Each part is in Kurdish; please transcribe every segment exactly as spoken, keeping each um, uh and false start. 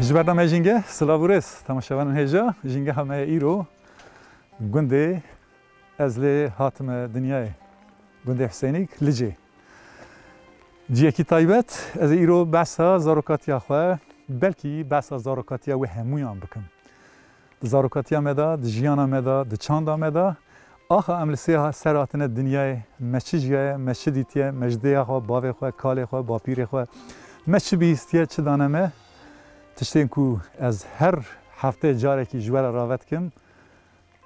Ji bernameyê Jînge, silav û rêz. Temaşevanên hêja, Jîngeha me ye îro gundê ez lê hatime dinyayê. Gundê Husênîk, Licê. Ciyekî taybet, ez ê îro behsa zarokatiya xwe, belkî behsa zarokatiya wê hemûyan bikim. Di zarokatiya me de, di jiyana me de, di çanda me de, axa em li sê ha-, ser hatine dinyayê, me çi jiyaye, me çi dîtiye, me ji dêya xwe, bavê xwe, kalê xwe, bapîrê xwe, me çi bihîstiye, çi dane me, tiştên ku ez her heftê carekî ji we re rave dikim,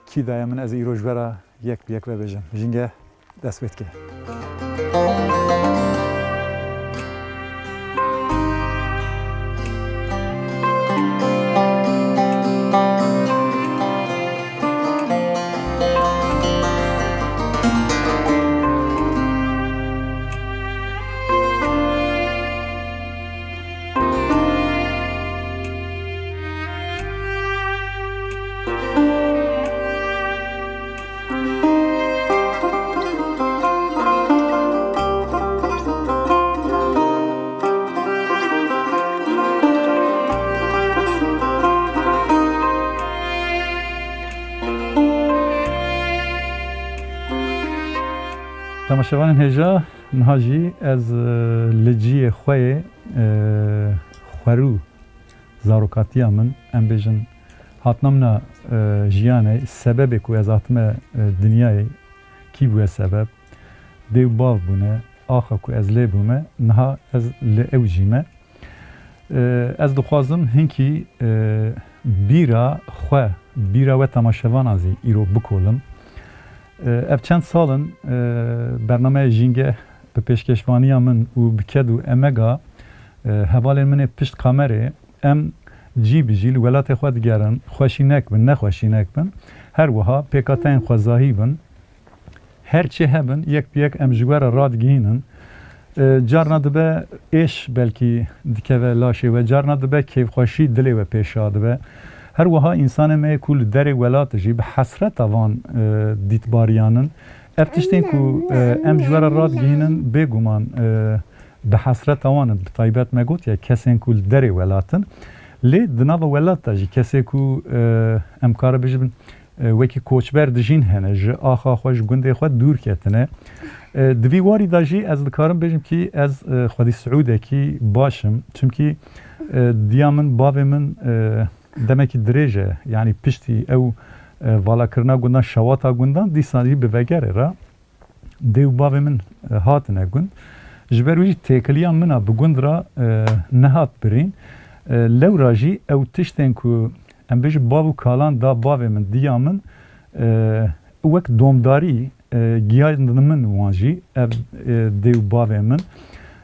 kî daye min ez îro ji we re yek bi yek ve bêjim. Jînge, dest pê dike. Temaşevanên hêja, niha jî ez, e, li ciyê xwe yê, e, xwerû zarokatiya min, em bêjin, hatina min a, e, jiyanê, sebebê ku ez hatime, e, dinyayê, kî bûye sebeb? Dê û bav bûne, axa ku ez lê bûme, niha ez li ew jî me. E, ez dixwazim hinkî, e, bîra xwe, bîra we temaşevanan zî îro bikolim. E, ev çend sal in, e, bernameya Jînge bi pêşkêşvaniya min û bi ked û emega, e, hevalên min ê pişt kamerê, em cî bi cî li welatê xwe digerin, xweşînek bin, nexweşînek bin, her wiha pêkhateyên xwezayî bin. Her çi hebin, yek bi yek em ji we re radigihînin. E, carna dibe êş belkî dikeve laşê we, carna dibe kêfxweşî dilê we pêşa dibe. Her wiha însanê me yê ku li derê welat jî bi hesreta van, e, dîtbariyan in. Ev tiştên ku, e, em ji we re radigihînin, bêguman, e, bi hesreta wan in. Bi taybet me gotiye kesên ku li derê welat in. Lê di nava welat de jî kesê ku, e, em kare bijibin, e, wekî koçber dijîn hene, ji axa xwe, ji gundê xwe dûr ketine. E, di vî warî de jî ez dikarim bêjim kî ez, e, xwedî siûdekî baş im. Çimkî, e, diya min, bavê min, e, demekî dirêj e. Yanî piştî ew, e, valakirina gundan, şewata gundan, dîsa jî bi vegerê re dê û bavê min, e, hatine gund. Ji ber wî jî têkiliya min a bi gund re, e, nehat birîn. E, lewra jî ew tiştên ku em bêjin bav û kalan da bavê min, diya min, e, wek domdarî, e, giyandin min wan jî, ev, e, dê û bavê min.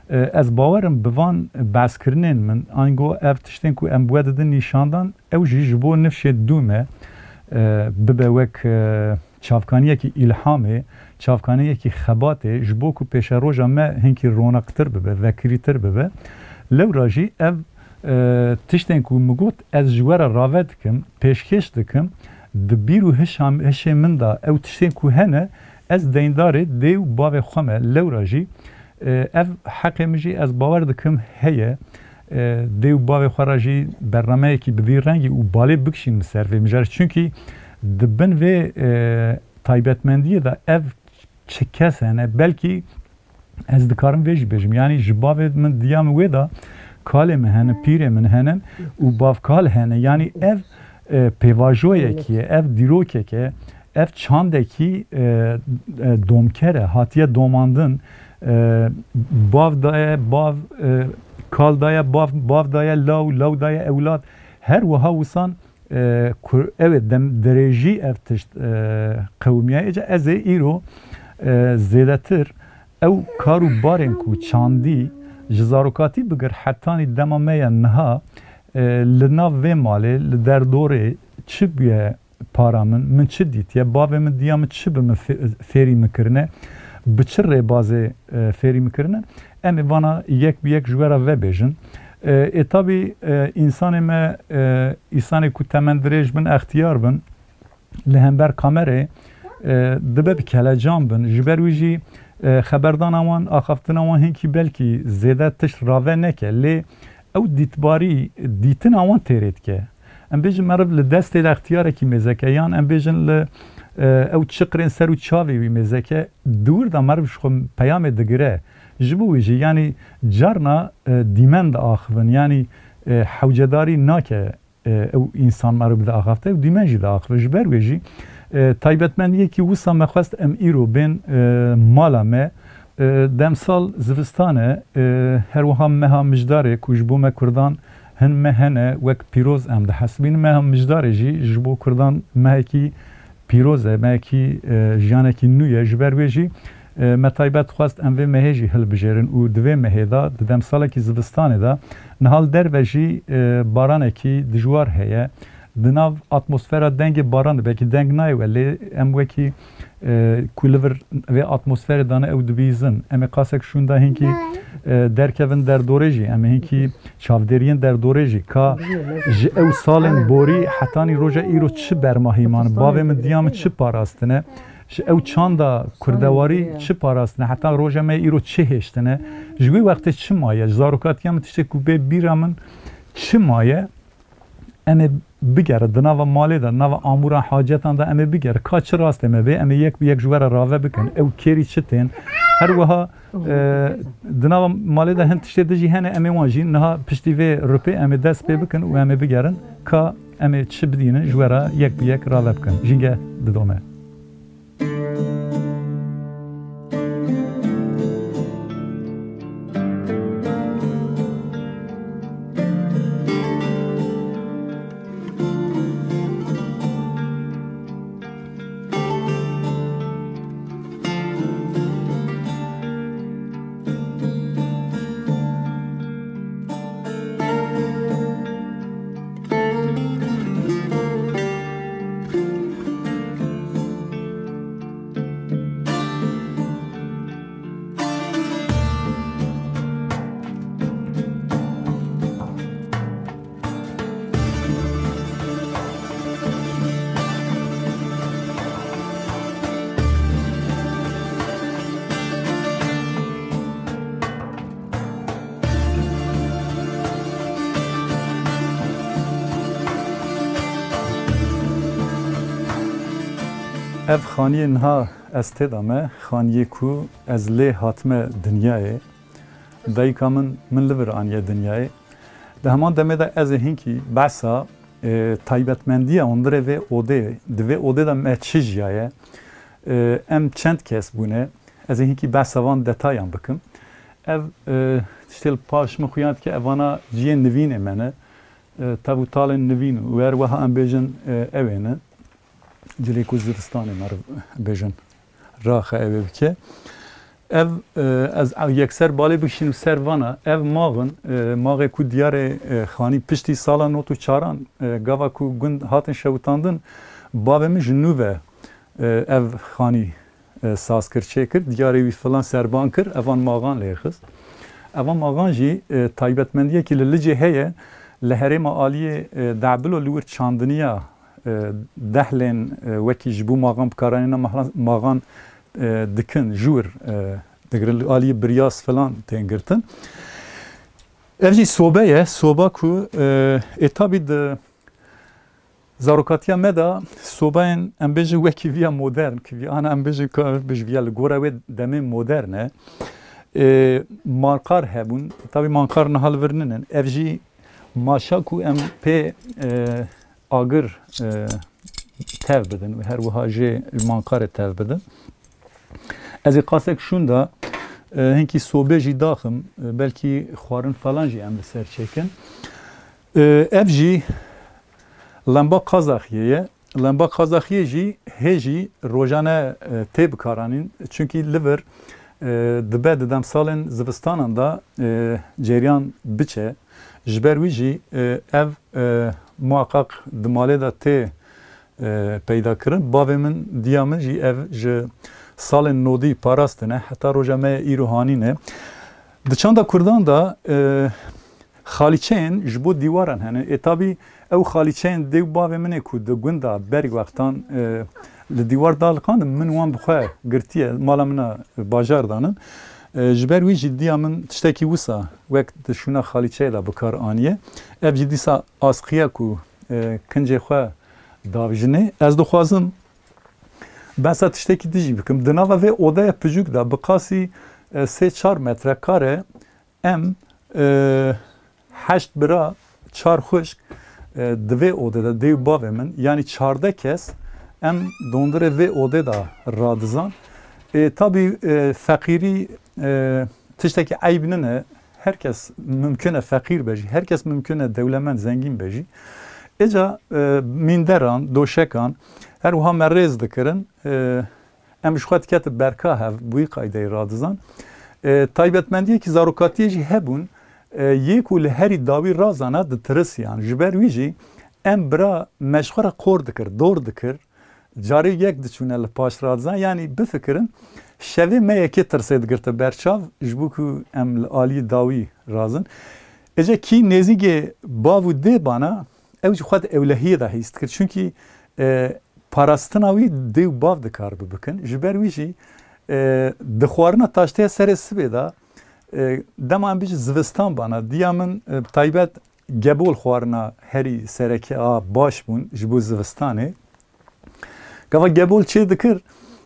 E, ez bawer im bi van behskirinên min, ango ev tiştên ku em bi we didin nîşandan, ew jî ji bo nifşê dû me, e, bibe wek, e, çavkaniyekî îlhamê, çavkaniyekî xebatê, ji bo ku pêşeroja me hinkî ronaqtir bibe, vekirîtir bibe. Lewra jî ev, e, tiştên ku min got, ez ji we re rave dikim, pêşkêş dikim, di bîr û hişam-, hişê min de ew tiştên ku hene, ez deyndarê dê û bavê xwe me. Lewra jî, e, ev heqê min jî ez bawer dikim heye. e, dê û bavê xwe re jî bernameyekî bi vî rengî û balê bikişînim ser vê mijarê. Çunkî di bin vê, e, taybetmendiyê de ev çi kes hene, belkî ez dikarim vê jî bêjim. Yanî ji bavê min diya min wê de kalê min hene, pîrê min hene û bavkal hene. Yanî ev, e, pêvajoyekî ye, ev dîrokek e, ev çandekî, e, e, domker e, hatiye domandin. E, bav daye, bav, e, kal daye, bav, bav daye law, law daye ewlad. Her wiha wisan, e, kur-, ew ê dem-, dirêjî ev tişt, e, qewimiya. Êca ez ê îro, e, zêdetir ew kar û barên ku çandî ji zarokatî bigir hetanî dema me ya niha, e, li nav vê malê, li derdorê çi bûye para min, min çi dîtiye, bavê min diya min çi bi min fê-, fêrî min kirine, bi çi rêbazê, e, fêrî min kirine, em ê vana yek bi yek ji we re vebêjin. E, ê tabî, e, însanê me, e, însanê ku temendirêj bin, extiyar bin, li hember kamerê, e, dibe bi kelecan bin. Ji ber wî jî, e, xeberdana wan, axaftina wan hinkî belkî zêde tişt rave neke. Lê ew dîtbarî, dîtina wan têrê dike. Em bêjin meriv li destê de extiyarekî mêzeke, yan em bêjin li, e, ew çiqrên ser û çavê wî mêzeke, di wir de meriv ji xwe peyamê digire. Ji bo wê jî, yanî carna, e, dîmen diaxivin, yanî, e, hewcedarî nake, e, ew însan meriv bide axafte, ew dîmen jî diaxive. Ji ber wê jî, e, taybetmendiyekî wisa me xwest em îro bên, e, mala me. E, demsal zivistan e, e, her wiha meha Mijdarê ku ji bo me Kurdan hin meh hene, wek pîroz em dihesibînin. Meha Mijdarê jî ji bo Kurdan mehekî pîroz e, mehekî, e, jiyanekî nû ye. Ji ber wê jî, e, me taybet xwest em vê mehê jî hilbijêrin û di vê mehê de, di demsalekî zivistanê de, niha li derve jî, e, baranekî dijwar heye. Di nav atmosfera dengê baran de belkî deng nayê we, lê em wekî, e, ku li vir vê atmosferê dane ew dibîzin. Em ê qasek şûnda hinkî, e, derkevin derdorê jî, em ê hinkî çavdêriyên derdorê jî, ka ji ew salên borî hetanî roja îro çi bermahî man, bavê min diya min çi parastine, ji ew çanda kurdewarî çi parastine, heta roja me îro çi hêştine, ji wî wextê çi maye, ji zarokatiya min tiştê ku bê bîra min çi maye, em ê bigere di nava malê de, nava amûran hacetan de em ê bigere. Ka çi rastê me bê, em ê yek bi yek ji we re rave bikin. Ew kêrî çi tên? Her wiha, e, di nava malê de hin tiştê din jî hene, em ê wan jî niha piştî vê ripê em ê dest pê bikin û em ê bigerin. Ka em ê çi bidînin, ji we re yek bi yek rave bikin. Jînge didome. Ev xaniyê niha ez tê de me, xaniyê ku ez lê hatime dinyayê. Dayika min, min li vir aniye dinyayê. Di heman demê de ez ê hinkî behsa, e, taybetmendiya hundirê vê odê, di vê odê de me çi jiyaye, e, em çend kes bûne, ez ê hinkî behsa van detayan bikim. Ev, e, tiştê li paş min xuya dike, evana ciyê nivînê me ne. E, tev û talên nivîn û her wiha em bêjin, e, ew ê ne. Cilê ku zivistanê meriv bêjin raxe ew ê bike. Ev, e, ez yekser balê bikişînim ser vana. Ev max in, e, maxê ku diyarê, e, xanî piştî sala nod û çaran, e, gava ku gund hatin şewitandin, bavê min ji nû ve, e, ev xanî, e, saz kir, çêkir. Diyarê wî filan serban kir, evan maxan lê xist. Evan maxan jî, e, taybetmendiyekî li Licê heye, li herêma aliyê, e, Debilo li wir çandiniya, e, dehlên, e, wekî ji bo maxan bikaranîna mahla-, maxan, e, dikin, ji wir, e, digirin, li aliyê biryaz filan tên girtin. Ev jî sobe ye, soba ku, e, ê tabî di zarokatiya me de sobayên, em bêjin, wekî viya modern, ku viya, ana em bêjin, ka bêj viya li gora wê demê modern e. E, manqar hebûn, tabî manqar niha li vir nînin. Ev jî maşa ku em pê, e, agir, e, tev bidin û her wiha jê manqarê tev bidin. Ez ê qasek şûnda, e, hinkî sobê jî daxim, e, belkî xwarin falan jî em li ser çêkin. E, ev jî lemba Qazaxiyê ye. Lemba Qazaxiyê jî hê jî rojane, e, tê bikaranîn. Çunkî li vir, e, dibe di demsalên zivistanan de, e, ceriyan biçe. Ji ber wî jî, e, ev, e, muhaqqaq di malê de tê, e, peyda kirin. Bavê min, diya min jî ev ji salên nodî parastine, heta roja me yê îro hanî ne. Di çanda kurdan de, e, xalîçeyên ji bo dîwaran hene. Ê tabî ew xalîçeyên dê û bavê min ê ku di gund de berî wextan, e, li dîwar daliqandin, min wan bi xwe girtiye, mala min a bajar danin. E, ji ber wî jî diya min tiştekî wisa wek di şûna xalîçeyê de bi kar aniye. Ev jî dîsa asqiya ku, e, kincê xwe davijinê. Ez dixwazim behsa tiştekî din jî bikim. Di nava vê odeya piçûk de bi qasî, e, sê çar metrekare em, e, heşt bira, çar xwişk, e, di vê odê de, dê û bavê min, yanî çardeh kes em dondirê vê odê de radizan. E, tabî, e, feqîrî, e, tiştekî eyb nine. Her kes mimkun e feqîr be jî, her kes mimkun e dewlemend, zengîn be jî. Êca, e, mînderan, doşekan, her wiha me rêz dikirin. E, em ji xwe diketin berka hev, bi wî qaydeyê radizan. E, taybetmendiyekî zarokatiyê jî hebûn, e, yê ku li herî dawî razana ditirisiyan. Ji ber wî jî em bira me ji xwe re qor dikir, dor dikir. Carê yek diçûne li paş radizan. Yanî bifikirin, şevê me yekê tirsê digirti ber çav, ji bo ku em li aliyê dawî razin. Êca kî nêzîkê bav û dê bana, ew jî xwe di ewlehiyê de hîs dikir. Çunkî, e, parastina wî dê û bav dikar bi bikin. Ji ber wî jî, e, di xwarina taştêya serê sibê de, e, dema em bijî zivistan bana, diya min, e, taybet gebol xwarina herî sereke a baş bûn ji bo zivistanê. Gava gebol çê dikir,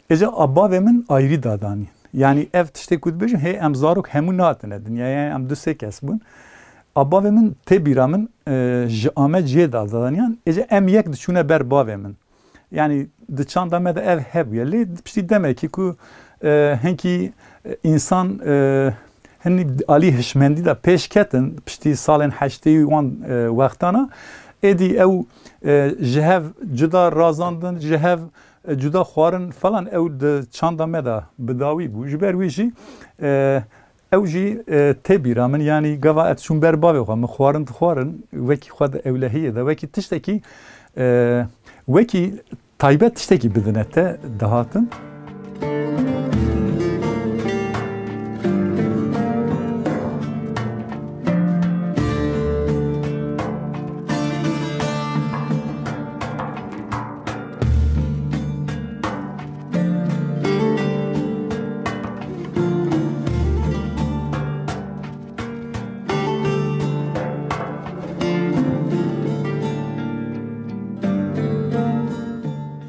êca a bavê min ayrî dadanî. Yanî ev tiştê ku dibêjin, hê em zarok hemû nehatine dinyayê, em du sê kes bûn. A bavê min tê bîra min, e, ji Amed jê dadaniyan, êca em yek diçûne ber bavê min. Yanî di çanda me de ev hebûye. Lê piştî demekî ku, e, hinkî, e, însan, e, hinî alî hişmendî de pêş ketin, piştî salên heştê û wan, e, wextana, êdî ew, e, ji hev cuda razandin, ji hev, e, cuda xwarin falan ew di çanda me de bi dawî bû. Ji ber wî jî, e, ew jî, e, tê bîra min, yanî gava ez çûm ber bavê xwe, min xwarin dixwarin, wekî xwe di ewlehiyê de, wekî tiştekî, e, wekî taybet tiştekî bidine te dihatin.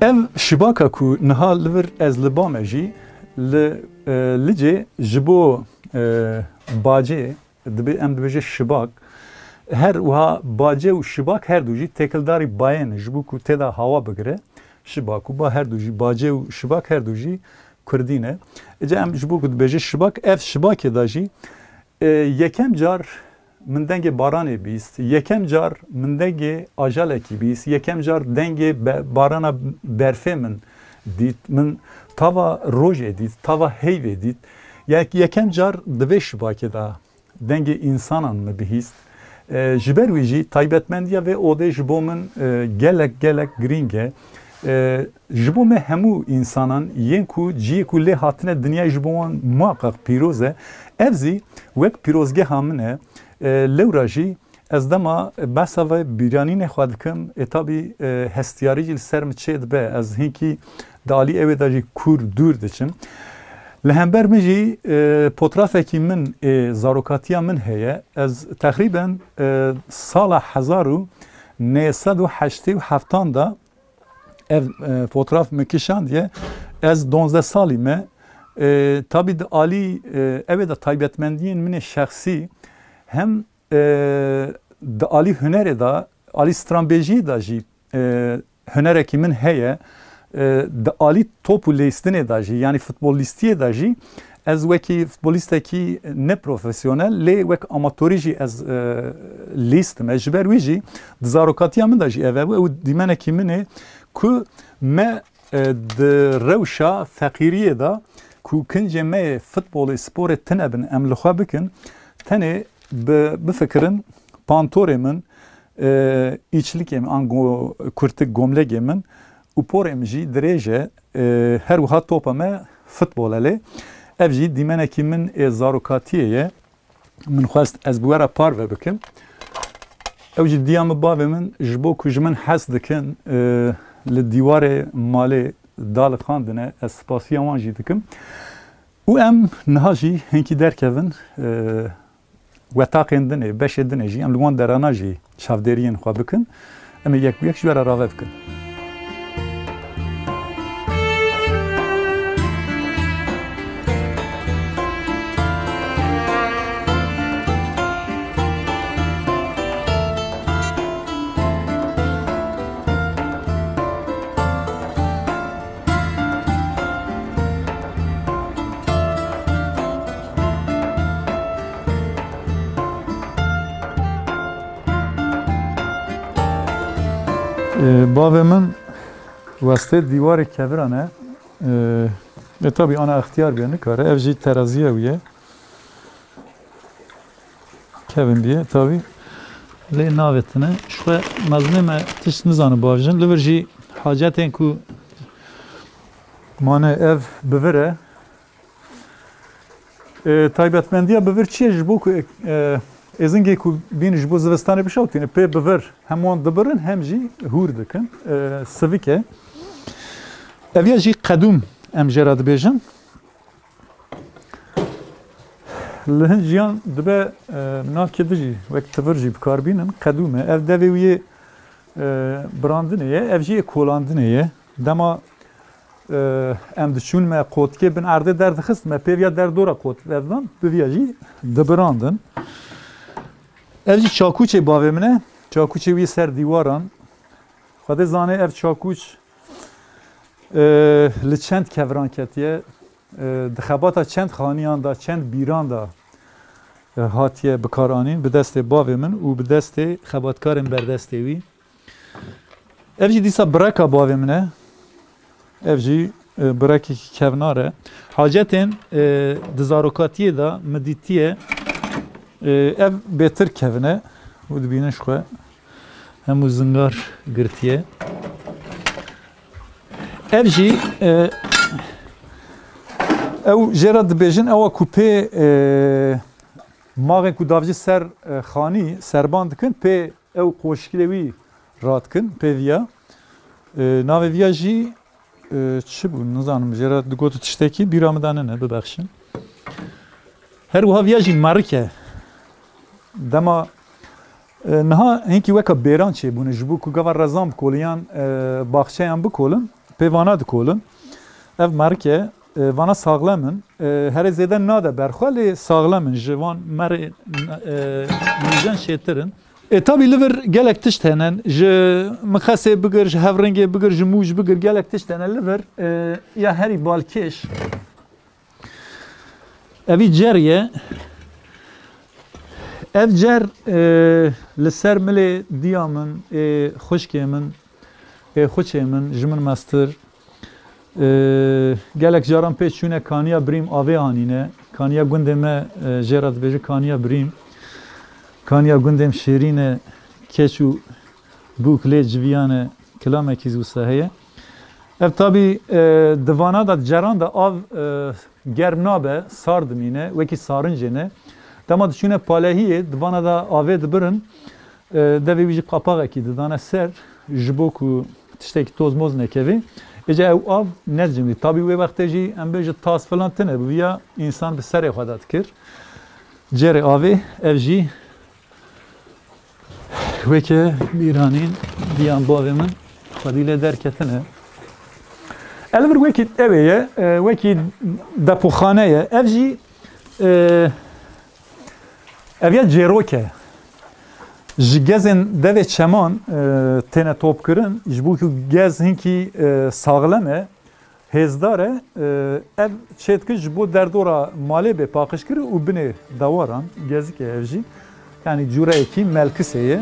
Ev şibaka ku niha li vir ez li ba me jî, li, e, Licê ji bo, e, bacê, dibe-, em dibêje şibak. Her wiha bacê û şibak her du jî têkildarî bayê ne, ji bo ku tê de hawa bigire. Şibak û ba her du jî, bacê û şibak her du jî kurdî ne. Ece em ji bo ku dibêje şibak, ev şibakê de jî, e, yekem car min dengê baranê bîst, yekem car min dengê ajalekî bîst, yekem car dengê be-, barana berfê min dît, min tava rojê dît, tava heyvê dît. Yek-, yekem car di vê şibakê de dengê însanan min bihîst. E, ji ber wî jî taybetmendiya vê odê ji bo min, e, gelek, gelek girîng e. E, ji bo me hemû însanan yên ku cihê ku lê hatine dinyayê ji bo wan muhaqqaq pîroz e. Ev zî wek pîrozgeha min e. E, lewra jî ez dema behsa vê bîranînê xwe dikim, e, tabî, e, hestiyarî jî li ser min çêdibe. Ez hinkî di alî ewê de jî kûr dûr diçim. Li hember min jî, e, potrafekî min ê zarokatiya min heye. Ez teqrîben, e, sala hezar û neh sed û heştê û heftan de ev, e, potraf min kişandiye. Ez donzdeh salî me. E, tabî di alî, e, ew ê de taybetmendiyên min ê şexsî hem, e, di alî hunerê de, alî stranbêjiyê de jî, e, hunerekî min heye. E, di alî top û lîstinê de jî, yanî futbollîstiyê de jî, ez wekî futbollîstekî neprofesyonel, lê wek amatorî jî ez, e, lîstim. E, ji ber wî jî di zarokatiya min de jî ev hebû. Ew dîmenekî min ê ku me, e, di rewşa feqîriyê de ku kincê me yê futbolê, sporê tune bin, em li xwe bikin, tenê bi-, bifikirin, pantorê min, e, îçlikê min, an go-, kurtik gomlegê min û porê min jî dirêj e, e, her wiha topa me futbol e lê. Ev jî dîmenekî min ê zarokatiyê ye. Min xwest ez bi we re parve bikim. Ew jî diya min, bavê min, ji bo ku ji min hez dikin, e, li dîwarê malê dalixandine, ez spasiya wan jî dikim. Û em niha jî hinkî derkevin, e, wetaqên din ê, beşê din ê jî, em li wan derana jî çavdêriyên xwe bikin. Em ê yek bi yek ji we re rave bikin. Ee, bavê min westê dîwarê keviran e. Ee, e, tabî ana extiyar bê, nikare. Ev jî teraziya wî ye. Kevin bîye, tabî. Lê navêtine. Ji xwe mezmê me tişt nizane bavêjin. Li vir jî hacetên ku mane ev bi vir e. E, taybetmendiya bi vir çi ye? Ji bo ku, e, êzingê ku bîn ji bo zivistanê bişewtîne, pê bi vir hem wan dibirin hem jî hûr dikin. E, sivik e. Ev ya jî qedûm em jê re dibêjin. Li hin jiyan dibe, e, navkê din jî wek tivir jî bi kar bînin, qedûm e. Ev devê wî yê, e, birandinê ye, ev jî yê kolandinê ye. Dema, e, em diçûn me qotikê bin erdê derdixist, me pêviya derdora qotik derdidan, bi viya jî dibirandin. Ev jî çakûçê bavê min e. Çakûçê wî ser dîwaran. Xwedê zane ev çakûç, e, li çend keviran ketiye, e, di xebata çend xaniyan de, çend bîran de, e, hatiye bikaranîn bi destê bavê min û bi destê xebatkarên berdestê wî. Ev jî dîsa bireka bavê min e. Ev jî, e, birekekî kevnar e. Hacetên, e, di zarokatiyê de min dîtiye, e, ev bêtir kevin e. Hû dibînin ji xwe. Hemû zingar girtiye. Ev jî, e, ew jê re dibêjin, ewa ku pê, e, maxên ku davjî ser, e, xanî serban dikin, pê ew qoşkilê wî radikin, pê viya. E, navê viya jî, e, çi bû? Nizanim, jê re digot tiştekî, bîra min de nine, bibexşin. Her wiha viya jî merik e. Dema, e, niha hinkî weka bêran çêbûne, ji bo ku gava rezan bikolin yan, e, baxçeyan bikolin, pê vana dikolin. Ev merik e, e, vana saxlem in. E, herê zêde nade ber xwe, lê saxlem in. Ji van merê, e, nûjen şêtir in. E, tabî li vir gelek tişt hene. Ji mixesê bigir, ji hevringê bigir, ji mûj bigir, gelek tişt hene li vir. E, ya herî balkêş. Evî cer ye. Ev cer, e, li ser milê diya min, ê xwişkê min, ê xwişkê min, ji min mestir. E, gelek caran pê çûne kaniya birîm avê anîne. Kaniya gundê me, e, jê re dibêje kaniya birîm. Kaniya gundê min şêrîn e, keç û bûk lê civiyane, kilamekî zî wisa heye. Ev tabî, e, di vana de, di ceran de av, e, germ nabe, sar dimîne, wekî sarincê ne. Dema diçûne palehiyê, di vana de avê dibirin, e, devê wî jî qapaxekî didane ser, ji bo ku tiştekî toz moz nekevê. Êca ew av necimî. Tabî wê wextê jî em bêjin tas filan tune bû ya însan bi serê xwe de dikir. Cêrê avê ev jî weke bîranîn diyan bavê min xwedî lê derketine. Ev vir wekî ew ê ye, e, wekî depoxane ye. Ev jî, e, ev ya cêrok e. Ji gezên devê çeman, e, têne topkirin, ji bo ku gez hinkî, e, saxlem e, hêzdar e, e, ev çêdike ji bo derdora malê bê paqijkirî û binê dewaran, gezikê ev jî, yanî cûreyekî melkisê ye.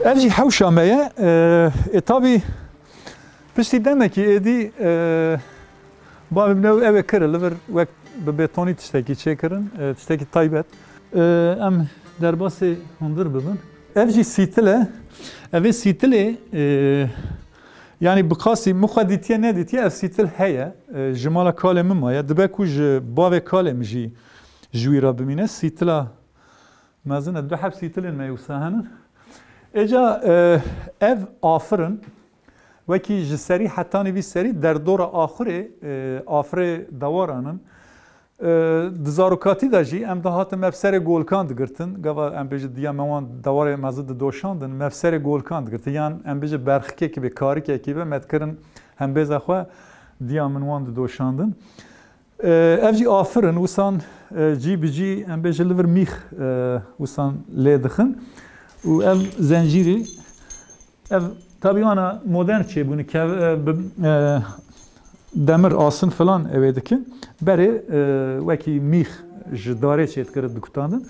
Ev jî hewşa me ye. Ee, e, tabî piştî demekî êdî, e, bavê min ew, ew ê kir, li vir wek bi betonî tiştekî çêkirin, e, tiştekî taybet. E, em derbasê hundir bibin. Ev jî sîtil e. Ev ê sîtilê, e, yanî bi qasî min xwe dîtiye nedîtiye, ev sîtil heye. E, ji mala kalê min maye. Dibe ku ji bavê kalê min jî ji wî re bimîne. Sîtila mezin e, du heb sîtilên me wisa hene. Êca, e, ev afir in. Wekî ji serî hetanî vî serî derdora axurê, e, afirê dewaran in. E, di zarokatî de jî em dihatin me bi serê golkan digirtin. Gava em bêjin diya me wan dewarê mezin didoşandin, me bi serê golkan digirtin. Yan em bêjin berxikekî be, karikekî be, me dikirin hembêza xwe, diya min wan didoşandin. E, ev jî afir in, wisan, e, cî bi cî, em bêjin li vir mîx, e, wisan lê dixin. Û ev zencîrî, ev tabî ana modern çêbûne, kev-, e, bi, e, demir, asin filan ew ê dikin. Berê, e, wekî mîx ji darê çêdikir dikutandin.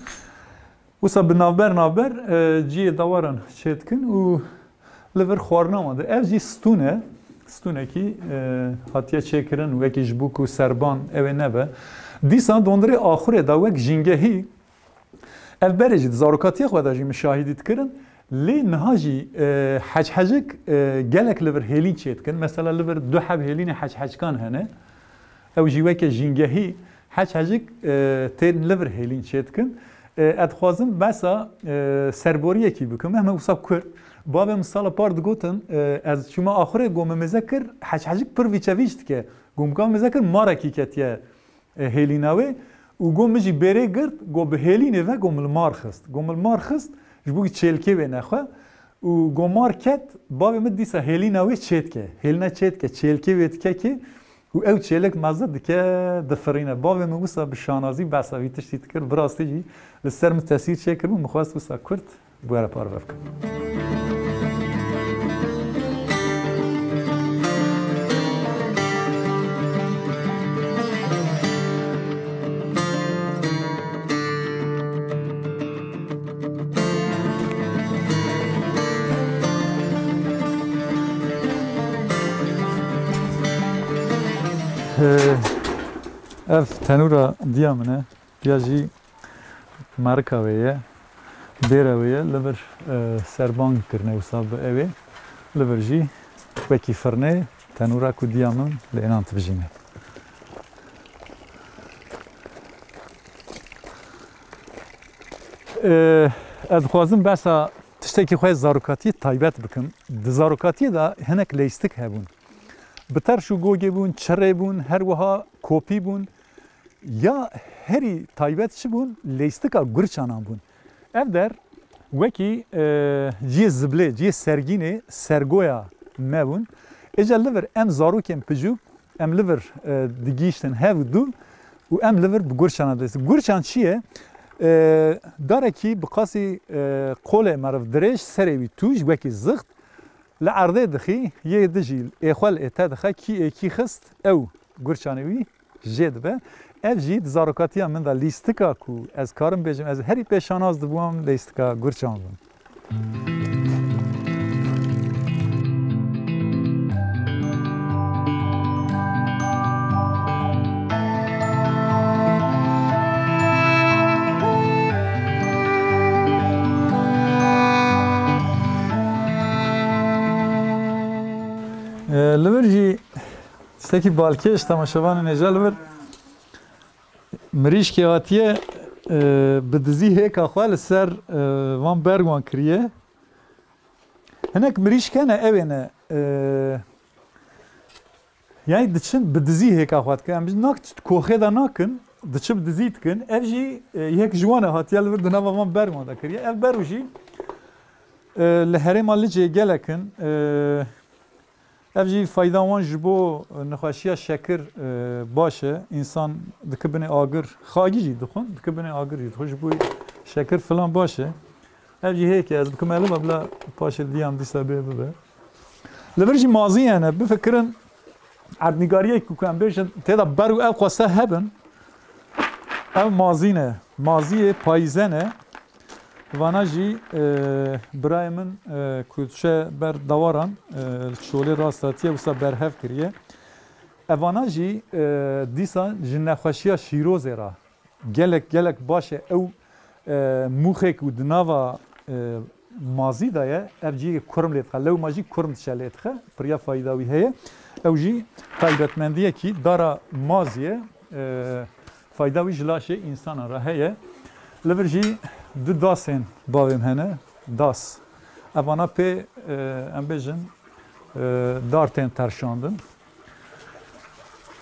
Wisa bi navber navber, e, cihê dewaran çêdikin û li vir xwarina wan de. Ev jî stûn e. Stûnekî, e, hatiye çêkirin, wekî ji bo ku serban ew ê nebe. Dîsa dondirê axurê de wek jîngehî, ev berê jî di zarokatiya xwe de jî min şahidî dikirin. Lê niha jî, e, hechecik, e, gelek li vir hêlîn çêdikin. Mesela li vir du heb hêlînê hechecikan hene. Ew jî weke jîngehî hechecik, e, tên li vir hêlîn çêdikin. E, ez dixwazim behsa, e, serboriyekî bikim. Em ê wisa kurt. Bavê min sala par digotin, e, ez çûme axurê, got min mêze kir, hechecik pir vîçevîç dike. Got min ka mêze kir, marekî ketiye, e, hêlîna wê. Û got min jî bêrê girt, got bi hêlînê ve, got min li mar xist. Got min li mar xist, ji bo ku çêlkê wê nexwe. Û got mar ket, bavê min dîsa hêlîna wê çêdike. Hêlîna çêdike, çêlkê wê dikekê. Û ew çêlek mezin dike, difirîne. Bavê min wisa bi şanazî behsa vî tiştî dikir. Bi rastî jî li ser min tesîr çêkiribû. Min xwest wisa kurt bi we re parve bikim. Ee, ev tenûra diya min e. Ya jî merika wê ye. Bêra wê ye. Li vir, e, serban kirine wisa bi ew ê. Li vir jî wekî firnê tenûra ku diya min li înan dibijîne. Ee, ez dixwazim behsa tiştekî xwe zarokatiyê taybet bikim. Di zarokatiyê de hinek leyistik hebûn. Bi terş û gogê bûn, çirê bûn, her wiha kopî bûn. Ya herî taybet çi bûn? Leyistika gurçanan bûn. Ev der wekî, e, cihê ziblê, cihê sergînê, sergoya me bûn. Êca li vir em zarokên piçûk, em li vir, e, digihîştin hev û du û em li vir bi gurçana dest. Gurçan çi ye? E, darekî bi qasî, e, qolê meriv dirêj, serê wî tûj, wekî zixt, li erdê dixî, yê dijî êxwe li ê te dixe, kî ê kî xist, ew gurçanê wî jê dibe. Ev jî di zarokatiya min de lîstika ku ez karim bêjim, ez herî pê şanaz dibûm, lîstika gurçan bûn. E, li vir jî tiştekî balkêş temaşevanên hêja li vir. Mirîşkê hatiye, e, bi dizî hêka xwe li ser, e, van berwan kiriye. Hinek mirîşk hene, ew ê ne, e, yani diçin bi dizî hêka xwe dikin. Em nak koxê de nakin, diçin bi dizî dikin. Ev jî, e, yek ji wan e hatiye li vir di nava van berwan de kiriye. Ev berû jî, e, li herêma Licê gelek in. E, Ev jî fayda wan ji bo nexweşiya şekir, e, baş e. Însan dike binê agir, xagî jî dixwin, dike binê agir jî dixwin. Ji bo şekir filan baş e. Ev jî hêke ez bikim eliva bila paşê diyam dîsa bê bibe. Li vir jî mazî hene. Bifikirin erdnîgariyek ku em bêjin tê de ber û ew xweste hebin. Ev mazî ne. Maziyê payîze ne. Vana jî, e, birayê min, e, ku diçe ber dawaran, e, li çolê rast hatiye, wisa berhev kiriye. Evana jî, e, dîsa ji nexweşiya şîrozê re gelek, gelek baş e. Ew, e, mûxê ku di nava, e, mazî de ye, ev cihê kurm lê dixe. Lewma jî kurm diçe lê dixe. Piriya fayda wî heye. Ew jî taybetmendiyekî dara mazî ye. E, Fayda wî ji laşê însanan re heye. Li vir jî du dasên bavê min hene. Das. Evana pê, e, em bêjin, e, dar tên terşandin.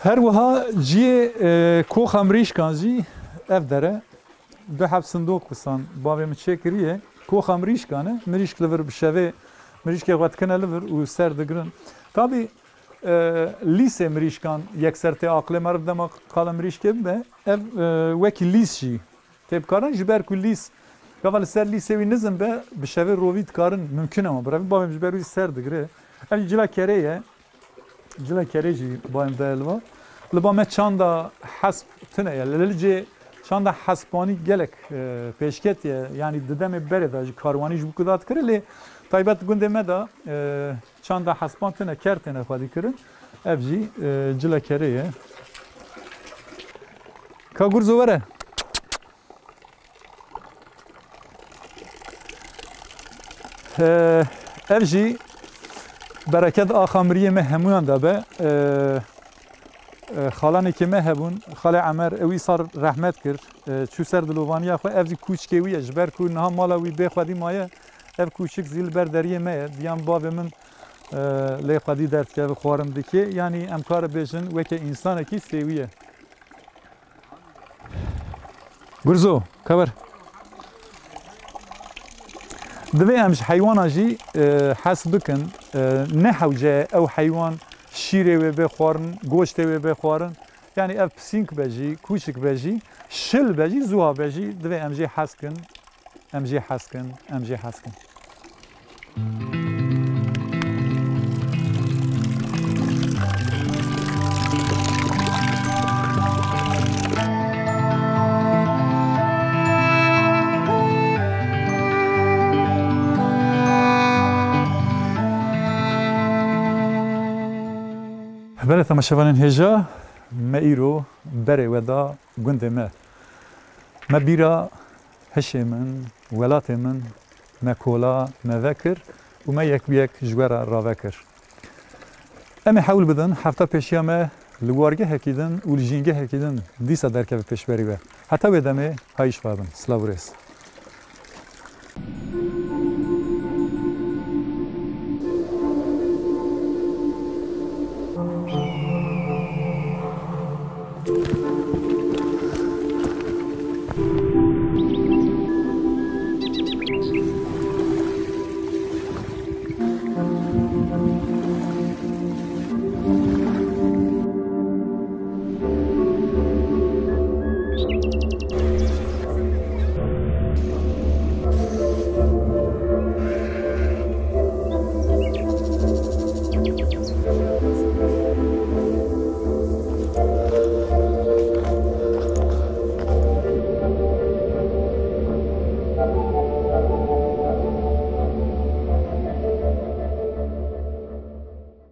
Her wiha cihê, e, koxa mirîşkan jî ev dere. Du heb sindok wisan bavê min çêkiriye. Koxa mirîşkan e. Mirîşk li vir bi şevê, mirîşkê xwe dikine li vir û ser digirin. Tabî, e, lîsê mirîşkan yekser tê aqilê me re, dema qala mirîşkê bibe, ev, e, wekî lîs jî tê bikarin, ji ber ku lîs, gava li ser lîsê wî nizm be, bi şevê rovî dikarin, mimkun e wan birevin. Bavê min ji ber wî ser digire. Ev jî cila kerê ye. Cila kerê jî bavê min daye li va. Li ba me çanda hesp tune ye. Li Licê çanda hespanî gelek, e, pêşketiye. Yanî di demê berê de ji karwanî ji bo ku da dikire, lê taybet gundê me de, e, Çanda hespan tune, ker têne xwedî kirin. Ev jî, e, cila kerê ye. Ka Gurzo, were. E, ev jî bereket axa miriyê me hemûyan de be. E, e, xalanekê me hebûn, Xalê Emer, ew îsal rehmet kir. E, çû ser dilovaniya xwe. Ev jî kûçikê wî ye. Ji ber ku niha mala wî bê xwedî maye, ev kûçik zî li ber deriyê me ye. Diyan bavê min, e, lê xwedî derdikeve, xwarin dike. Yanî em kare bêjin weke însanekî sêwî ye. Gurzo, kever. Divê em ji heywana jî, e, hes bikin. E, ne hewce ye ew heywan şîrê wê bê xwarin, goştê wê bê xwarin. Yanî ev pisînk be jî, kûçik be jî, şil be jî, zuha be jî, divê em jê hez kin, em jê hez kin, em jê hez kin. Belê temaşevanên hêja, me îro berê we da gundê me. Me bîra hişê min, welatê min, me kola, me vekir û me yek bi yek ji we re ravekir. Em ê hewl bidin hefta pêşiya me li wargehekî din û li jîngehekî din dîsa derkeve pêşberî we. Heta wê demê, hayîş xwe bin. Silav û rêz.